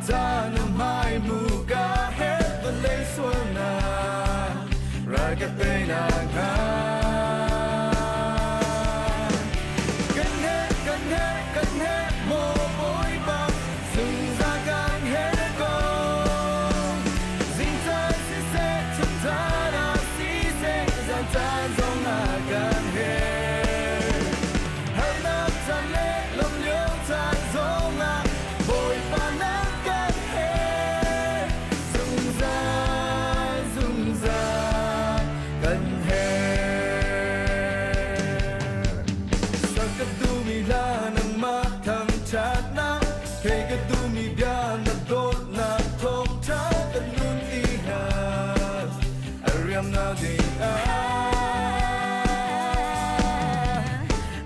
ca na hmai mu ka he vawlei sualnak ral ka teinak hnga. Kan he, kan he, kan he, maw Bawipa, zungzal kan he ko. Zingcaan siseh, chunzan ah siseh, zan caan zong ah kan he. Harnak caan le lawmh lio caan zong ah Bawipa nang kan he. Zungzal, zungzal kan he. Sak ka duhmi hla nangmah thangṭhatnak, thei ka duhmi bia na dawtnak thawngṭha kan nun i hna a riamnak ding ah.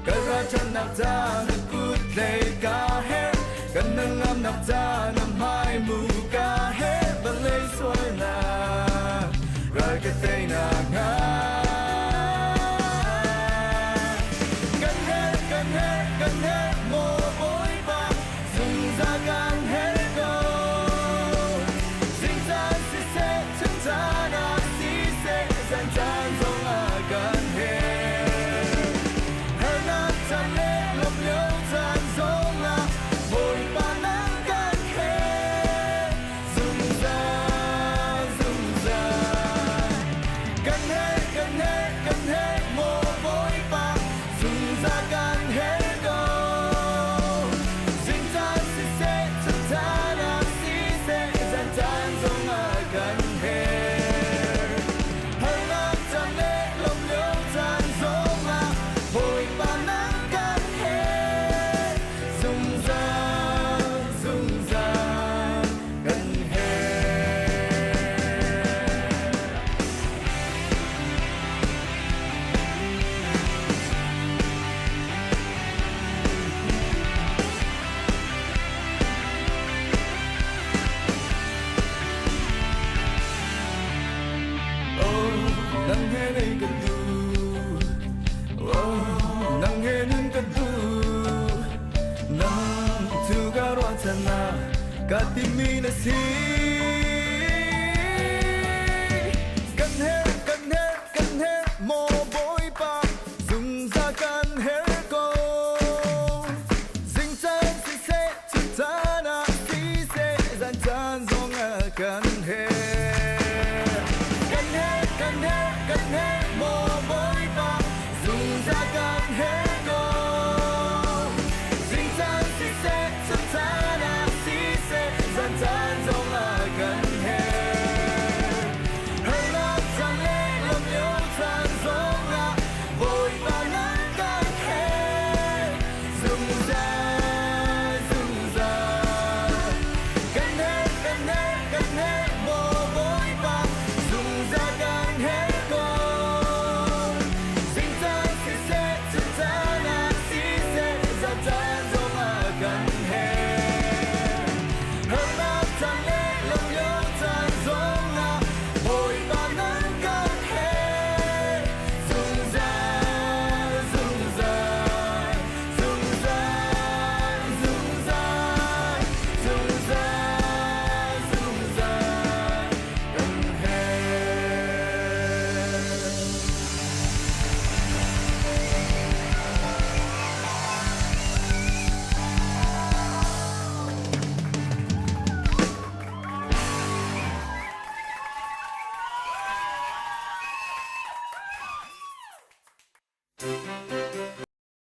Ka ralchannak ca na kut hlei ka herh, kan hnangamnak ca na hmai mu ka herh, vawlei sualnak ral ka teinak hnga. Kan herh, kan herh, kan herh, maw Bawipa, zungzal kan herh ko. Zingcaan siseh, chunzan ah siseh, zancaan zong ah kan herh. Harnak caan le lawmh lio caan zong ah Bawipa nang kan herh. Zungzal, zungzal. Kan herh, kan herh, kan herh, maw Bawipa, zungzal kan herh ko. Zingcaan siseh, chunzan ah siseh, zancaan zong ah kan herh. Harnak caan le lawmh lio caan zong ah Bawipa nang kan herh. Zungzal, zungzal kan herh. Oh, nang he nei ka duh. Oh, nang he nun ka duh. Nang tu ka ruahchannak ka timi na si.